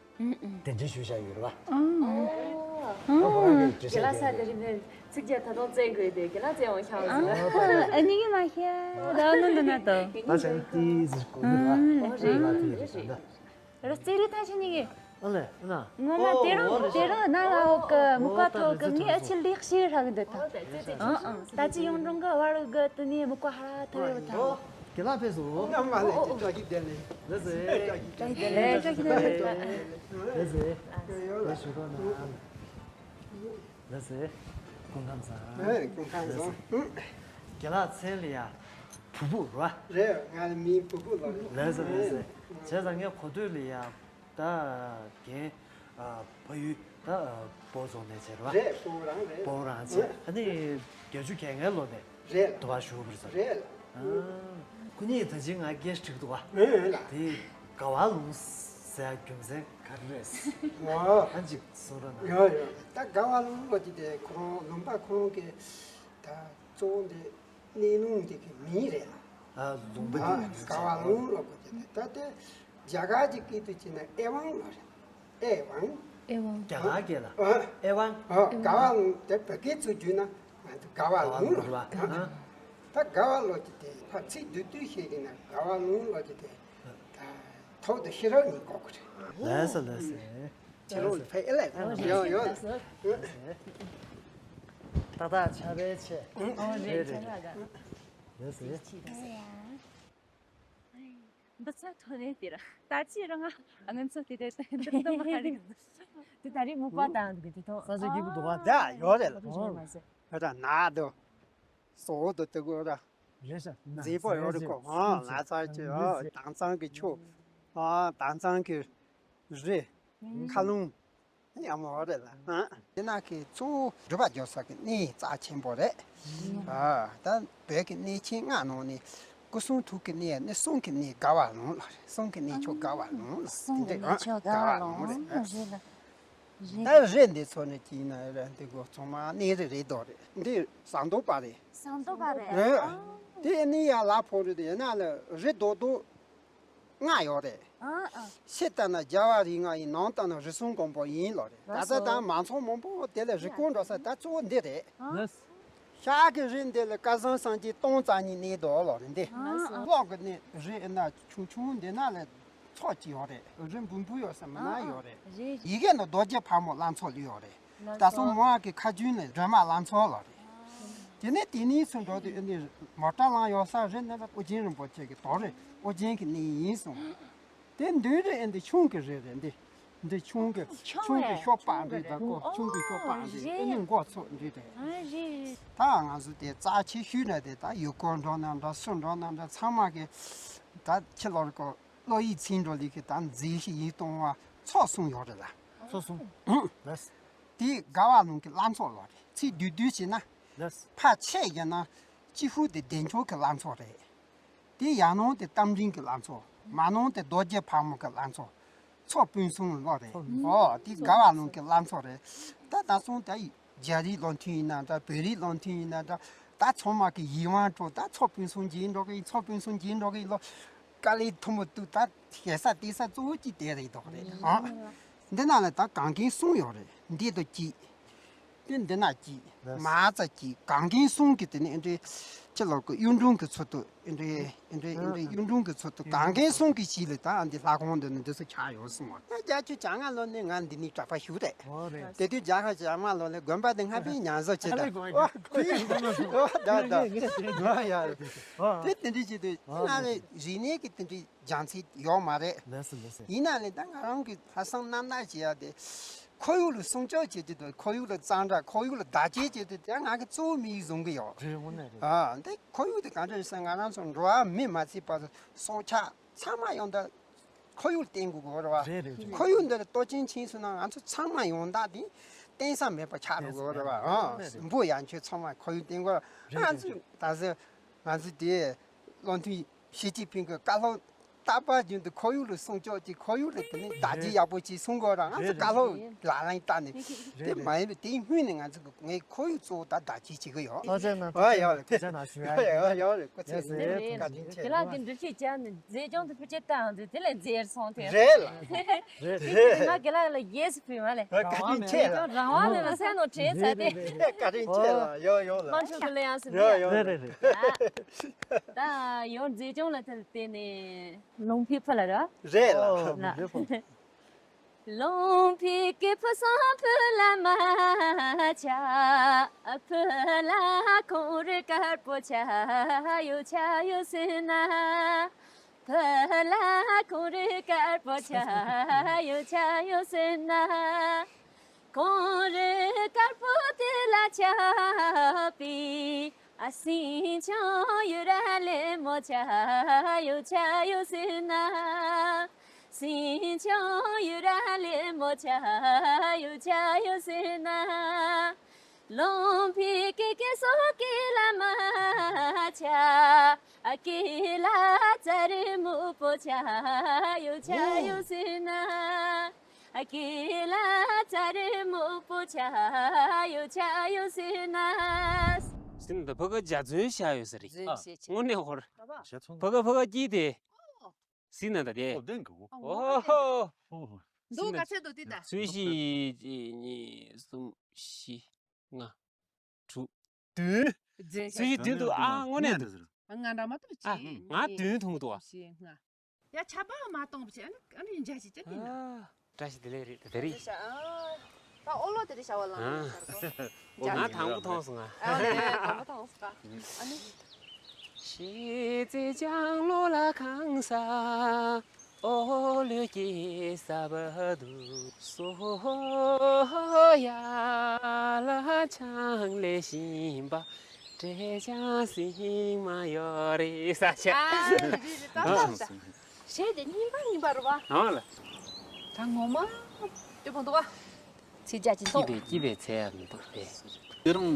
གདན་འདྲེན་ཞུས་བཞག་ཡོད་རེད་པ། ཨ་ཁོ་རང་གིས་འགྲེལ་བཤད་རྒྱག་གི་ཡོད། རྒན་ལགས་ས་དེ་རིང་ནས་ཚིག་བརྒྱ་ད་དུང་བཙན་དགོས་དེ་རྒན་ལགས་བཙན་འོང་ཤག་ཟེར། ཨ་ནི་ངས་མ་ཤེས་ད་ནོ་འདི་ན་ད། ད་བྱས་ན་ཏིས་ཟེར་གོ་གི་རེད་པ། རྒན་ལགས་ཏིས་ཟེར་ད་ད། ར་རྩེ་རེ་ཐང་ཆེན་ཉིག་གི། ཨ་ལེ་ཨ་ན། ངོ་མ་དེ་རིང་དེ་རིང་ན་ལ་འོག་གི་མུ་ཀ་ཐོག་གི་ངའི་ཨ་ཆི་ལེགས་ཤེས་ཧྲ་གི་འདི་ཐང་། ཨང་ཨང་ད་ཅི་ཡོང་འགྲོང་གི་བར་གི་དུ་ནི་མུ་ཀ་ཧ་ར་ཐོ་ཡོ་ཐང་། རྒན་ལགས་ཕེབས་སོང་། ང་མ་ལེ་ཅི་ཅོ་གི་དེ་ལེ། ལེ་ཟེ། ལེ་ཅོ་གི་དེ་ལེ། ལེ་ཟེ། ལེ་ཞུ་གོ་ན། ལགས་སེ། སྐུ་ཁམས་བཟང་། ཨེ་སྐུ་ཁམས་བཟང་། རྒན་ལགས་མཚན་ལ་ཡ། བུ་བུ་ར། རེད་ང་ལ་མིང་བུ་བུ་ལབ་རེད། ལགས་སེ་ལགས་སེ། བྱས་ཙང་ངས་གོ་ཐོས་ལ་ཡ། ད་རྒན་ཕ་ཡུལ་ད་སྤོ་རྫོང་ནས་བྱས་ར། རེད་སྤོ་རང་རེད། སྤོ་རང་བྱས་ཨ་ནི་བརྒྱད་ཅུ་གྱ་ལྔའི་ལོ་ནས་རེད། དུ་བ་ཞུ་བར་ཟེར། རེད། ཁོ་གཉིས་ད་ཅི་ང་སྐད་ཆ་དྲིས་འདུག་བ། ཨེ་ལ། དེ་དགའ་བ་ལོངས་ཟེར་རྒྱུ་མཚན་ག་རེ་རེད། ཨ་ཅིག་གསུང་རོགས་གནང་། ཡོ་ཡོ་ད་དགའ་བ་ལོངས་ལོ་ཅི་དེ་ཁོ་རང་ལུང་པ་ཁོ་རང་གི་ད་གཙོ་བོ་འདི་གནས་ལུང་འདི་གི་མིང་རེད་ལ། ཨ་ལུང་པ་འདི་མིང་རེད། དགའ་བ་ལོངས་ལོ་ཅི་དེ་ད་དེ་རྒྱ་གར་གྱི་སྐད་དུ་བྱས་ན་ཨེ་ཝང་ལོ་རེད། ཨེ་ཝང་། ཨེ་ཝང་། རྒྱ་གར་སྐད་ལ་ཨེ་ཝང་། ཨ་དགའ་བ་ལོངས་དེ་བོད་སྐད་ཚུར་བསྒྱུར་ན་ང་ཚོ་དགའ་བ་ལོངས་ལོ། ད་དགའ་བ་ལོ་ཅི་དེ་ད་ཚིག་བསྡུས་བསྡུས་བཤད་ཀྱི་ན་དགའ་བ་ལོངས་ལོ་ཅི་དེ། ཐོག་ཏུ་ཤེས་རབ་གཉིས་གོ་དགོས་རེད། ལགས་སོ་ལགས་སོ། ཁྱེད་རང་ཕ་ཨེ་ལ་ཡོང་ཡོང་། ཏག་ཏག་ཆར་པ་ཆེ། ཨོ་རེད་རེད་ཆར་པ་དགའ། ལགས་སོ། འདི་ཚོ་ཐོན་ནས་དེ་ར་ད་ཅི་རང་ང་ང་ཚོ་དེ་དེ་དེ་འདི་མ་རེད། དེ་ད་རེས་མུ་པ་དང་འདུག་གི་དེ་ཐོང་། ས་ཆ་སྐྱིད་པོ་འདུག་ག་ད་ཡོད་རེད་ལ། ཨོ་རེད་མ་ཟད། ད་ན་དུ་སོ་དུ་དུ་གོ་ད། རེད་ཤག་མཛེས་པོ་ཡོད་རེད་ཀོ། ཨ་ང་ཚ་ཅི་ཨ་དྭངས་གཙང་གི་ཆུ། ཨ་དྭངས་གཙང་གི་རི། མཁའ་རླུང་ ཉམས་མྱོང་རེད་ལ། ཨ། དེ་ན་གི་གཙོ་བོ་སྒྲུབ་པ་སྦྱོར་ས་གི་གནས་རྩ་ཆེན་པོ་རེད། ཨ། ད་བོད་ཀྱི་གནས་ཆེན་ལྔ་ནང་ནས་སྐུ་གསུང་ཐུགས་ཀྱི་གནས་ནི་གསུང་གི་གནས་དགའ་བ་ལོངས་ལ་རེད། གསུང་གི་གནས་མཆོག་དགའ་བ་ལོངས་ལ། གསུང་གི་གནས་མཆོག་དགའ་བ་ལོངས་རེད། ཨ། རེད་ལ། རེད། ད་རི་འདི་ཚོ་ནི་ཅི་ཡིན་ན་རེད། འདི་གོ་ཚང་མ་གནས་རི་རེད་དོ་རེད། འདི་ཟངས་མདོག་དཔལ་རེད། ཟངས་མདོག་དཔལ་རེད། རེད། ཨ། དེ་ནི་ཡང་ལ་ཕོག་རེད། དེ་ཡིན་ན་ལ་རི་རྡོག་རྡོག་ལྔ་ཡོད་རེད། ཨ་ཨ། ཕྱི་ལྟ་ན་རྒྱལ་བ་རིགས་ལྔ་ཡིན། ནང་ལྟ་ན་རིགས་གསུམ་མགོན་པོ་ཡིན་ལོ་རེད། ད་ལྟ་ད་མང་ཚོགས་མང་པོ་དེ་ལ་རི་སྐོར་འགྲོ་ས་ད་གཙོ་བོ་འདི་རེད། ཨ། ཤར་གྱི་རི་འདི་ལ་སྐལ་བཟང་སངས་རྒྱས་སྟོང་རྩ་གཉིས་གནས་རྡོ་ལོ་རེད་འདི། ཨ་ཨ། ལྷོ་གི་ནི་རི་ཨ་ན་ཆུང་ཆུང་འདི་ན་ལ་ཚོགས་ཀྱི་ཡོད་རེད། རི་འབུམ་བུ་ཡོད་ས་མི་ན་ཡོད་རེད། ཡི་གེ་ནི་རྡོ་རྗེ་ཕག་མོ་བླ་མཚོ་ལུས་ཡོད་རེད། ད་སོང་མོ་ཨ་གི་ཁ་རྒྱུན་ནི་སྒྲོལ་མ་བླ་མཚོ་ལོ་རེད། དེ་ནས་དེ་ནས་ཚུར་འགྲོ་དུས་ཨེ་འདི་མོ་ཊ་ལང་ཡོད་ས་རི་ནི་ལ་ཨོ་རྒྱན་རིན་པོ་ཆེ་གི་དོ་རེད། ཨོ་རྒྱན་གི་གནས་ཡིན་གསུངས། དེ་མདུན་རི་ཨེ་འདི་ཁྱུང་གི་རི་རེད་འདི། འདི་ཁྱུང་གི་ཁྱུང་གི་ཤོ་པ་འདི་ད་ཀོ་ཁྱུང་གི་ཤོ་པ་འདི་ཨེ་ནི་མགོ་ཚོ་འདི་རེད། ད་ང་ཚོ་དེ་རྩ་ཆེ་ཤོས་ན་དེ་ད་ཡུལ་སྐོར་འགྲོ་ན་འདྲ་སུ་འགྲོ་ན་འདྲ་ཚང་མ་གི་ད་ཁྱི་ལོར་ཀོ། བློ་ཡིད་ཚིམ་འགྲོ་ལི་གི་དང་མཛེས་ཤིང་ཡིད་དུ་འོང་བ་ཚོགས་གསུམ་ཡོད་རེད་ལ། ཚོགས་གསུམ། ལགས། དེ་དགའ་བ་ལུང་གི་བླ་མཚོ་ལོ་རེད། ཚིག་བསྡུས་བསྡུས་བྱས་ན། ལགས། ཕར་ཆད་བཞག་ན་སྤྱི་ཧུ་དེ་བདེ་མཆོག་གི་བླ་མཚོ་རེད། དེ་ཡར་ནང་དེ་རྟ་མགྲིན་གི་བླ་མཚོ། མར་ནང་དེ་རྡོ་རྗེ་ཕག་མོ་གི་བླ་མཚོ། ཚོགས་སྤུན་གསུམ་ལོ་རེད། ཨོ་དེ་དགའ་བ་ལུང་གི་བླ་མཚོ་རེད། ད་ད་སོང་ད་ཡིག་རྒྱ་རིགས་བློ་མཐུན་ཡིན་ན་འདྲ། བོད་རིགས་བློ་མཐུན་ཡིན་ན་འདྲ། ད་ཚང་མ་གི་ཡིད་དབང་འཕྲོག་ད་ཚོགས་ཕུན་སུམ་རྒྱས་འགྲོ་གི་ཡིན། ཚོགས་ཕུན་སུམ་རྒྱས་འགྲོ་གི་ཡིན་ལོ། དཀའ་ལས་ཐུ་མོ་ཏུ་ད་ཞེ་ས་ལྟས་ས་གཙོ་བོ་གཅིག་དེ་རེད་དོ་རེད། ཨ། འདི་ན་ལ་ད་གངས་རྒན་གསུམ་ཡོད་རེད། འདི་དང་གཅིག་དེ་འདི་ན་གཅིག་མ་རྩ་གཅིག་གངས་རྒན་གསུམ་གི་དེ་ནི་འདྲེ་ཅི་ལོ་གི་གཡུང་དྲུང་གི་ཚུལ་དུ། ཨེ་འདྲའི་ཨེ་འདྲའི་ཨེ་འདྲའི་གཡུང་དྲུང་གི་ཚུལ་དུ་གངས་རྒན་གསུམ་གྱི་ཞིག་ལ་ད་འདི་ལྷ་ཁང་འདི་ནི་འདི་ཚོ་ཆགས་ཡོད་གསུངས་པ། ད་བརྒྱད་ཅུ་གྱ་ལྔ་ལོ་ནས་ང་འདི་ནས་གྲྭ་པ་ཞུགས་རེད། ཨོ་རེད། དེ་དུས་བརྒྱ་ཁ་གྱ་ལྔ་ལོ་ལ་དགོན་པ་འདི་སྔ་པའི་ཉམས་གསོ་བྱེད་ད། ཨོ་ད་ད་ང་ཡ། དེ་དེ་འདྲའི་བྱེད་དུས་ང་ལ་རིག་གནས་ཀྱི་དེ་འདྲའི་སྦྱང་ཚད་ཡོད་མ་རེད། ལགས་སོ་ལགས་སོ། ཡིན་ན་ལས་ད་ང་རང་གི་ལྷག་བསམ་རྣམ་དག་བྱེད་ཡ་དེ། ཁོར་ཡུག་ལ་སྲུང་སྐྱོབ་བྱེད་རྒྱུ་དང་ཁོར་ཡུག་ལ་གཙང་སྦྲ། ཁོར་ཡུག་ལ་བདག་གཅེས་བྱེད་རྒྱུ་དེ་ང་གི་གཙོ་བོ་དམིགས་ཡུལ་བཟུང་གི་ཡོད། རེད། དངོས་གནས་རེད། ཨ་འདི་ཁོར་ཡུག་དེ་གང་འདྲ་ཡིན་ཟེར་ན་ང་རང་ཚོ་འགྲོ་བ་མི་མ་ཚད་པ་སྲོག་ཆགས་ཚང་མ་ཡོང་ད་ཁོར་ཡུག་ལ་བརྟེན་དགོས་གོ་རེད་བ། རེད་རེད་རེད། ཁོར་ཡུག་འདི་ལ་གཏོར་སྐྱོན་ཕྱིན་སོང་ན་ང་ཚོ་ཚང་མ་ཡོང་ད་དེ་བརྟེན་ས་མེད་པ་ཆགས་འགྲོ་གོ་རེད་བ། ཨ་དངོས་གནས་རེད། འབུ་ཡང་ཁྱོད་ཚང་མ་ཁོར་ཡུག་བརྟེན་དགོས་རེད། རེད་ང་རེད་ཚོ་རེད། ད་ཟེར་ང་ཚོ་དེ་བློ་མཐུན་ཞི་ཅིན་ཕིང་གི་བཀའ་སློབ་རྟག་པར་རྒྱུན་དུ་ཁོར་ཡུག་ལ་སྲུང་སྐྱོབ་ཀྱིས་ཁོར་ཡུག་ལ་དེ་ནི་བདག་གཅེས་ཡག་པོ་བྱེད་གསུང་དགོས་ར། ང་ཚོ་བཀའ་སློབ་ལག་ལེན་བསྟར་ནས་དེ་མ་ཡིན་པའི་དེའི་སྔོན་ནས་ང་ཚོ་ངའི་ཁོར་ཡུག་གཙོ་བོ་ད་བདག་གཅེས་བྱེད་ཀྱི་ཡོད། ཨོ་ཙེ་ན་ཨ་ཡོད་རེད། ཙེ་ན་ཞུ་ཡ་ཡོད་རེད། ཡོད་རེད། སྐུ་ཚེ་ཡོད་རེད། བཀའ་དྲིན་ཆེ། དེ་ལ་གི་འདྲི་གཅོད་བྱས་ནས་མཛེས་ལྗོངས་དུ་ཕུ་ཆེ་བཏང་དུས་དེ་ལས་མཛེས་སོང་དེ་རེད་ལ། རེད་རེད། ང་དགེ་ལགས་ལ་ཡེ་སི་ཕུལ་མ་ལས། བཀའ་དྲིན་ཆེ་ལ། རང་དབང་མེད་པ་སེམས་ནང་དྲན་ཚར་ཏེ། བཀའ་དྲིན་ཆེ་ལ། ཡོ་ཡོ་ལ། མ་འཁྲུག་གི་ལ་ཡང་སུ་ཡོ་ཡོ་ལ། རེད་རེད་རེད། ད་ཡང་མཛེས་ལྗོངས་ལ་ཐལ་ཏེ་ནས་ལུང་པའི་ཕུ་ལ་ར། རེད་ལ། ལུང་པའི་ཕུ་སང་ཕུ་ལ་མ་ཆ་ཕུ་ལ་ཁོང་རི་དཀར་པོ་ཆ་ཡོ་ཆ་ཡོ་སེ་ན། བུ་ལ་ཁོང་རི་དཀར་པོ་ཆ་ཡོ་ཆ་ཡོ་ཟེར་ན། ཁོང་རི་དཀར་པོ་དེ་ལ་ཆགས་པའི་ཨ་སྲིན་ཆུང་ཡུ་ར་ལེ་མོ་ཆ་ཡོ་ཆ་ཡོ་ཟེར་ན། སྲིན་ཆུང་ཡུ་ར་ལེ་མོ་ཆ་ཡོ་ཆ་ཡོ་ཟེར་ན། ལོང་ཕི་ཀེ་ཀེ་སོ་ཀེ་ལ་མ་ཆ། ཨ་ཀེ་ལ་ཙ་རི་མུ་པོ་ཆ་ཡོ་ཆ་ཡོ་སི་ན། ཨ་ཀེ་ལ་ཙ་རི་མུ་པོ་ཆ་ཡོ་ཆ་ཡོ་སི་ན། སིན་ད་ཕ་ག་འཇའ་ཚོན་ཤར་ཡོད་ས་རེད། དངོས་གནས་ཧོར། ཕ་ག་ཕ་ག་སྐྱིད་དེ། སྲིད་ན་ད་དེ། ཨོ་ཧོ། འདུག་ག་ཚད་འདུག་དེ་ད། ཚོས་གཞི་གཅིག་གཉིས་གསུམ་བཞི་ལྔ་དྲུག་བདུན། ཚོས་གཞི་བདུན་འདུག་ཨ་དངོས་གནས་འདུག་ང་འདྲ་མ་གཏོགས་ཨ་གཅིག་ང་བདུན་མཐོང་འདུག་ཨ། བཞི་ལྔ། ཡ་ཆ་བ་མ་གཏོང་བྱས་ཨ་ནི་ཨ་ནི་འཇའ་ཞིག་ཅི་ཡིན་ན། བཀྲ་ཤིས་བདེ་ལེགས་རེད་ད་རེད། ད་ཨོ་ལོ་དེ་རེད་ཤ་བ་ལང་ཡོད་ས་རེད་གོ། ང་དང་པོ་མཐོང་སོང་ང་། ཨ་ནི་དང་པོ་མཐོང་སོང་ཨ་ནི། ཤེས་ཚེ་ལྕང་ལོ་ལ་གང་ས་ཨོ་ལོ་ཀྱི་ས་བ་དུ་སོ་ཡ་ལ་ཆང་ལེ་ཤིན་པ་བྲེ་ཆང་སིང་མ་ཡོ་རེ་ས་ཆ། ཨ་རེ་རེ་ད་ད་ད། ཤེས་དེ་རྙིང་པ་རྙིང་པ་རུ་བ། ཨ་ལ། ད་ངོ་མ་དེ་བོ་འདུག་བ། ཚིག་རྒྱ་ཅིག་སྐྱིད་ཐོག་པའི་སྐྱིད་པའི་ཚལ་ཡང་མི་འདུག་པས། དེ་རིང་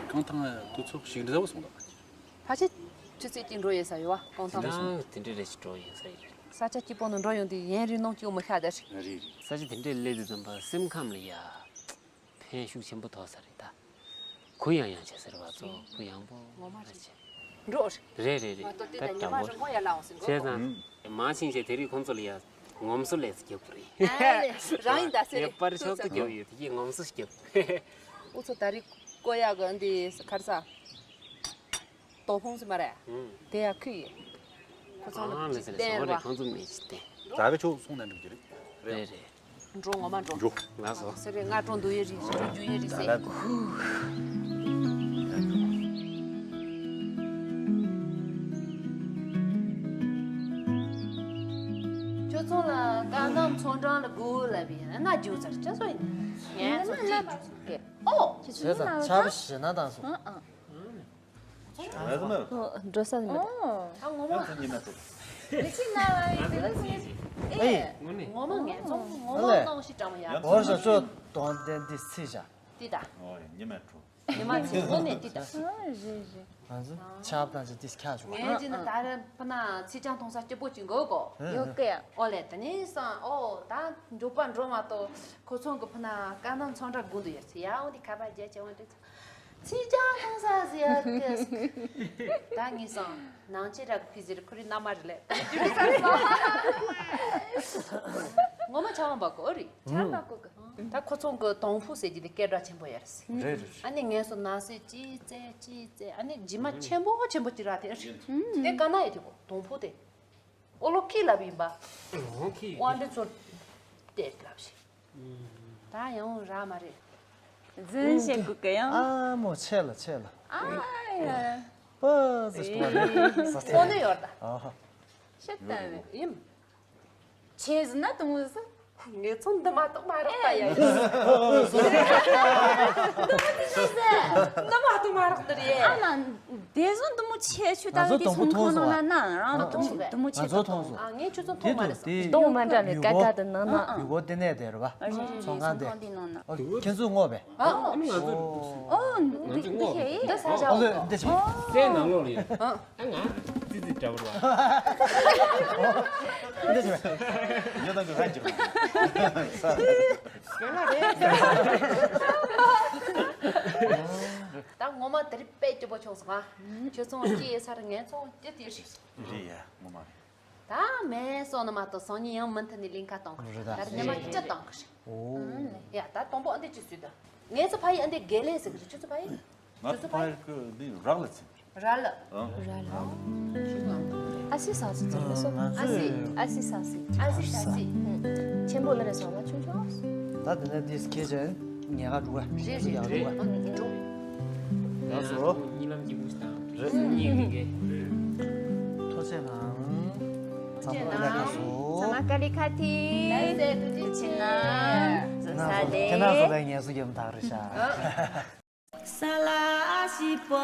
རྐང་ཐང་དུས་ཚོད་ཞིག་འདྲ་བོ་སོང་ད། ཕལ་ཆེར་ཆུ་ཚོད་གཅིག་འགྲོ་ཡོད་ས་ཡོད་བ། རྐང་ཐང་། ད་དེ་འདྲ་རེ་ཞིག་འགྲོ་ཡོད་ས་ཡོད་རེད། ས་ཆ་སྐྱིད་པོ་ནང་འགྲོ་ཡོང་དུས་ཡུན་རིང་ནོ་སྐྱོ་མི་ཤ་ད་རེད། རེད་རེད། ས་ཆ་དེ་འདྲའི་སླེབས་དུས་ཙམ་པ་སེམས་ཁམས་ལ་ཡ་ཕན་ཤུགས་ཆེན་པོ་ཐོགས་ས་རེད་ད། གུ་ཡངས་ཡངས་བྱས་ཟེར་བ་ཚོ་གུ་ཡངས་པོ་ངོ་མ་རེད། འགྲོ། རེད་རེད་རེད། མ་གཏོགས་དེ་ད་ཉི་མ་རང་པོ་རིང་པོ་ཡར་ལངས་སོང་། བྱས་ཙང་། མང་ཆེ་ཤས་དེ་རིང་ཁོང་ཚོ་ལ་ཡ་ངོམ་སོ་ལས་སུ་རྒྱབ་པ་རེད། ཨ་ལས། རང་ཡིན་ད་ཟེར་རེད། ངེས་པར་ཤོག་ཏུ་རྒྱབ་ཡོད་དེ་གིས་ངོམ་སོ་རྒྱབ། ཨུ་ཚོ་ད་རེས་བསྐོ་ཡག་གི་འདི་ཁར་ས། དོ་ཕོང་སི་མ་རེད། ཨུམ། དེ་ཡ་ཁུ་ཡི། ཁོ་ཚང་ལ་ཨང་ལ་ཅིག་ཟེར་བསྟན་སོང་ར། རེད། ཁོང་ཚོ་མི་ཅིག་བསྟན། ཛ་གི་ཆོག་སོང་ན་འགྲིག་གི་རེད། རེད་རེད། འགྲོ་ངོ་མ་འགྲོ། འགྲོ། ལགས་སོ། ཟེར་རེད། ང་འགྲོ་འདུག་ཡེ་རིག་འགྲོ་རྒྱུ་ཡེ་རིག་ཟེར། ཁྱོད་ཚོ་ལ་བཀའ་གནམ་ཚོང་འབྲང་ལ་དགོས་ལབ་པས་ན་རྒྱུ་ཚར་ཅི་སོ་ཡིན། ངས་ཚོ་ཅི་རྒྱུ་ཚར་གི། ཨོ། ཁྱེད་ཚོ་ཡིན་ན་ལ་ད། ཞེ་ན་དང་སོང་། ཨ་ཨ། འགྲོ་ས་མེད། འགྲོ་ས་མེད། ཨོ། ད་ངོ་མ། ང་ཚོ་ཉི་མ་ཚོ། མི་ཤི་ན་བ་ཡི་དེ་ལ་སོང་། ཨེ། ངོ་མ་ངས་ཚོང་ངོ་མ་ནང་ཞིག་དྲང་ཡ། འོ་ཞོ་ཞོ་གདོང་ལྡན་འདི་སི་ཞག་འདི་ད། ཨོ་ཉི་མ་འགྲོ། ཉི་མ་ཚེ་ངོ་ནས་འདི་ད། ཨ་རེད་རེད། ང་ཚོ་ཆབ་དང་ཅི་འདི་ཁྱག་བྱུང་། ངས་ཅི་ན་ད་རེ་ཕ་ན་ཚིག་ཅང་མཐོང་ས་སྐྱིད་པོ་ཅིག་འགོ་གོ། ཡོད་གི། ཨོ་ལེ་ད་ནི་སང་ཨོ་ད་འགྲོ་པ་འགྲོ་མ་གཏོགས་ཁོ་ཚོང་གི་ཕ་ན་ཀ་ནང་ཚོང་འདྲ་དགོས་འདུག་ཡོད་ཚེ་ཡ་འོ་འདི་ཁ་པར་རྒྱ་ཆེ་འོ་འདི། ཚིག་ཅང་མཐོང་ས་ཟེར་ཡ་ཀི། ད་ངས་སང་ནང་ཆེ་ར་ཕི་ཟེར་ཁོ་རི་ན་མ་རེད་ལེ། ངོ་མ་ཆ་བ་འབའ་གོ་རི། ཆ་འབའ་གོ་གི། ད་ཁོ་ཚོང་གི་དོང་ཕུ་ཟེར་གྱི་དེ་སྐད་གྲགས་ཆེན་པོ་ཡ་རེད་ཟེར། རེད་རེད། ཨ་ནི་ངས་སོ་ན་སེ་ཅི་ཙེ་ཅི་ཙེ་ཨ་ནི་ཇི་མ་ཆེན་པོ་ཆེན་པོ་ཅི་ར་དེ་རེད། དེ་ཀ་ན་ཡ་དེ་གོ་དོང་ཕུ་དེ། ཨོ་ལོ་ཁི་ལབ་ཡིན་པ། ཨོ་ཁི། དབང་འདྲེ་ཚོར་དེ་ལབ་ཞིག་ད་ཡང་ར་མ་རེད། རྫུན་བཤད་དགོས་གི་ཡང་། ཨ་མོ་ཆེ་ལ་ཆེ་ལ། ཨ་ཡ། པ་ཟེར་ཏོ་ལ་ས་ཏོ་ནི་ཡོད་ད། ཨ་ཧ། ཤད་ད་མེད། ཡིན། ཆེ་ཟིན་ན་དུང་ཟིན། ངས་ཚོ་འདི་མ་གཏོགས་མ་རག་པ་ཡ་ཡིན། འདི་མ་གཏོགས་མ་རག་འདི་རེད། ཨ་ན། དེ་བཟོ་འདི་མོ་ཆེ་ཆུ་ང་ད་ཚོ་དེ་དང་པོ་ཚོང་ཁང་མཐོང་ནང་སོང་ན་ན་རང་ལ་དུང་ཟིག་རེད། དུང་མོ་ཆེ་ང་ཚོ་མཐོང་སོང་། ཨ་ངས་ཁྱོད་ཚོ་མཐོང་མ་རེད། དེ་དུང་མ་འདྲ་ལས་ཀ་ཀ་དུ་ནང་ན། ཡུ་གོ་དེ་ནས་དེ་རེད་བ། ཨ་རེད་རེད། ཚོང་ཁང་དེ། ཚོང་ཁང་དེ་ནང་ན། ཨ་ཁྱེད་ཚོ་ངོ་བས། ཨ་ཨ་ང་ཚོ། ཨོ་འདི་འདི་ཧེ་ཡིན། འདི་ས་ཞག་ཨོ་ལོས་འདི་ཆེ། སའི་ནང་ལོགས་ལ་ཡོད། ཨ་ང་ཙི་ཙི་འདྲ་བོ་རེད་བ། འདི་ཆེ། ཡོད་དང་གི་ཧ་ཅིག་ད་ངོ་མ་དེ་རིང་དཔེ་སྐྱིད་པོ་བྱུང་སོང་ཨ། ཁྱོད་ཚོ་སྐྱིད་ཡོད་ས་རེད། ངས་ཚོ་སྐྱིད་དེ་རེད། རེད་ཡ་ངོ་མ་རེད། ད་མེད་སོང་ན་མ་གཏོགས་སང་ཉིན་ཡང་མུ་མཐུད་ནས་ལིང་ཁ་གཏོང་གི་རེད། ད་རེད་ཉི་མ་གཅིག་གཏོང་གི་རེད། ཨོ། ཡ་ད་དང་པོ་ཨ་འདི་ཅི་སུས་ད། ངས་ཚོ་ཕ་ཡི་ཨ་འདི་དགེ་ལེགས་ཟེར་གི་རེད། ཁྱོད་ཚོ་ཕ་ཡི། ང་ཚོ་ཕ་ཡི་གི་འདི་རག་ལ་ཚིག་ར་ལ། ཨ། ར་ལ། ཨ་སི་ས་སི་ཚོ་ལ་སོ། ང་ཨ་སི། ཚོས་ཨ་སི་ས་སི། ཨ་སི་ས་སི། ཆེན་པོ་ལ་རེ་སོང་བ་ཆུང་ཆུང་། ད་དེ་ནས་འདི་སྐད་ཅན་ཉེ་ག་འགྲོ་བ། རེད་རེད་ཡག་འགྲོ་རེད། བ། ཨ་ནི་འགྲོ། ལགས་སོ། གཉིད་ལམ་གྱི་མུ་སྟངས། རེད། གཉིད་ཀྱི་གེ། ཐུགས་རྗེ་གནང་། ཚང་མ་ལ་ཁ་སོ། ཚང་མ་ཀ་ལི་ཁ་ཐི། ལགས་སེ་ཐུགས་རྗེ་ཆེ་ན། ཁྱེད་རྣམ་ཚོ་ཁྱེད་རྣམ་ཚོ་ལ་ངལ་གསོ་རྒྱབ་མ་ཐག་རེད་ཤག་ས་ལ་ཞིག་པོ།